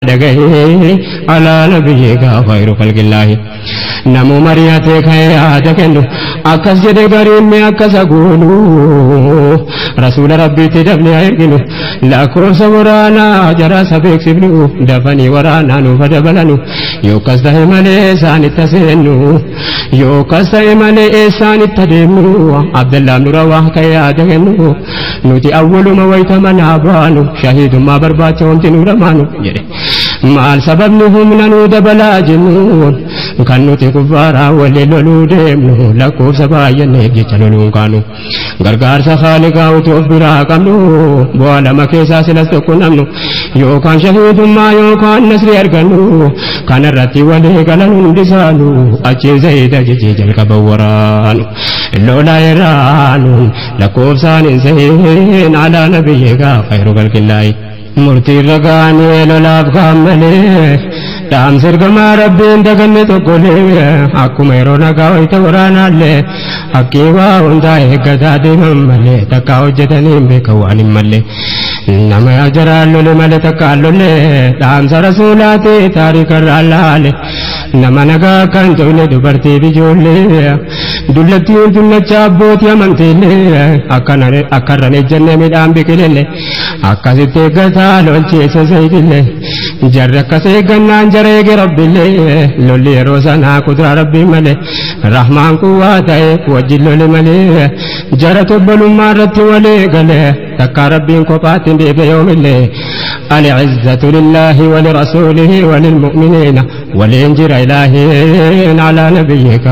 Dhagahee alaa nabiyyee khayru khalqillaahi namuu mari'atee ka'ee yaada kennu akkas jedhe gariin mee akkas haguunu rasuula rabbiitti dabne haa erginu lakkoofsa waraanaa jaraasa beeksifnu dafanii waraanaa nuuf dabalanu yookas ta'e malee isaanitti seennu yookas ta'e malee eessaanitti adeemnu Abdallaam nura waa ka'ee yaada kennu nuti awwaluma wayita manaa baanu shahiidummaa barbaacha wanti nu ramaanu jedhe. Maal sababni humna nuu dabalaa jennuun kan nuti kuffaaraa waliin loluu deemnu lakkoofsa baay'anneef jecha loluun kaanu gargaarsa haaliqaa utuu of biraa qabnu bu'aa lama keessaa silas tokko namnu yookaan shahiidummaa yookaan nasrii argannu kanarratti walii galan hundi isaanu achiin zayida jechee jalqaba waraanu lola irraanu lakkoofsaan hin seen alaa nabiyyeegaa khayru khalqillaahi. Murtii ragaanii lolaaf kaammalee dhaamsa ergamaa rabbiin daganne tokkolee akkuma yeroo nagaa wayita waraanaallee hakkii waa hundaa eeggataa deeman malee takkaa hojjetanii hin beekan waan hin malle nama jaraan lole malee takkaan lolle dhaamsa rasuulaati taarikarraa laale nama nagaa kan tolle dubartii ijoollee dullattiin dullacha abbootii amantiillee akkarran ejjennee midhaan biqilille akkasitti eeggataa lolchiise zaydillee jarri akkas eeggannaan jara eege rabbillee lolli yeroo sanaa kuduraa rabbii malee rahmaan kun waa ta'e wajjin lole malee jara tobbalummaa irratti walii galee takkaa rabbiin kophaatti hin dhiibe yoomillee العزة لله ولرسوله وللمؤمنين ولينجر إلهين على نبيك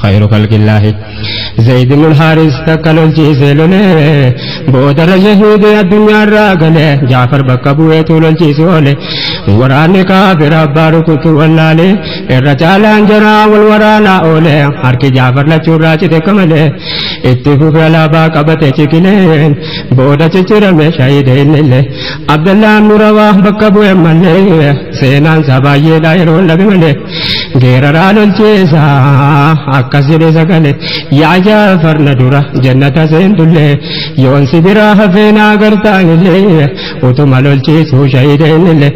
خير خلق الله. زيد بن الحارث تكل الجيزل بودر شهيد الدنيا الراقل جعفر بكبويت الجيزول وراني كافر باركت واللالي الرجال انجرا والورانا أولي حركي جعفر لچورا چتكمله اتفق على باقبت چكلين بودا چچرم شهيدين الله عبد الله بن رواح بكبوي ملي سينان سبايي دايرون لبي ملي geeraraa lolcheesaa akkas jedhe sagale yaa Jaafar na dura jannata seentullee yoon si biraa hafee naa gartaanillee utuma lolchiisuu shahiideenillee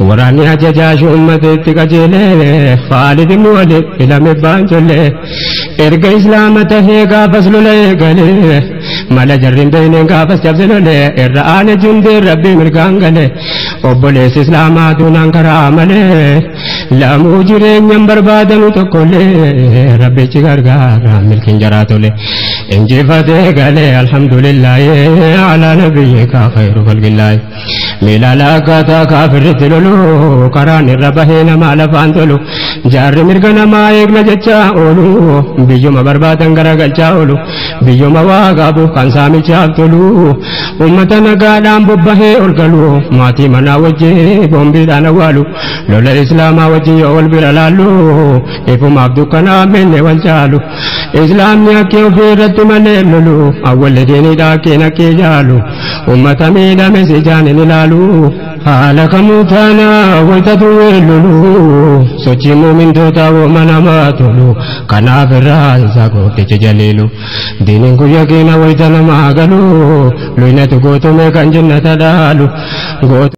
waraanni ajajaa shummateetti qajeelee Khaalid ibn Walid filame baanjollee erga islaama tahee gaafas lola eegalee mala jarri hin beekneen gaafas cabse lolee irra aane jundeen rabbii mirgaan galee obboleessi islaamaa duunaan karaa malee lamuu jireenyan barbaadanu tokkollee rabbichi gargaara milkiin jaraa tole injifatee galee alhamdulillaahi alaa nabiyyika khayru khalqillaahi miilaala akkaataa kaafirritti lolu karaan irra bahee namaa lafaan tolu jaarri mirga namaa eegna jechaa oolu biyyuma barbaadan garagalchaa oolu biyyuma waa qabu kan saamichaaf tolu ummata nagaadhaan bobbahee ol galu maatii manaa wajjin boombiidhaan awwaalu lola islaamaa wajjin yoo wal bira laallu ifumaaf dukkanaa menne wal caalu islaamni hakkee ofii irratti malee lolu awwalli diinidha hakkeen hakkee jaalu ummata miidhame si ijaan hin ilaalu haala kamuu taana wayitatu weellolu sochii muumintoota wooma namaa tolu kanaaf irraa isaa gooftichi jaliilu diiniin kun yaqiina wayita namaa galu luynatu gootume kan jannata dhaalu.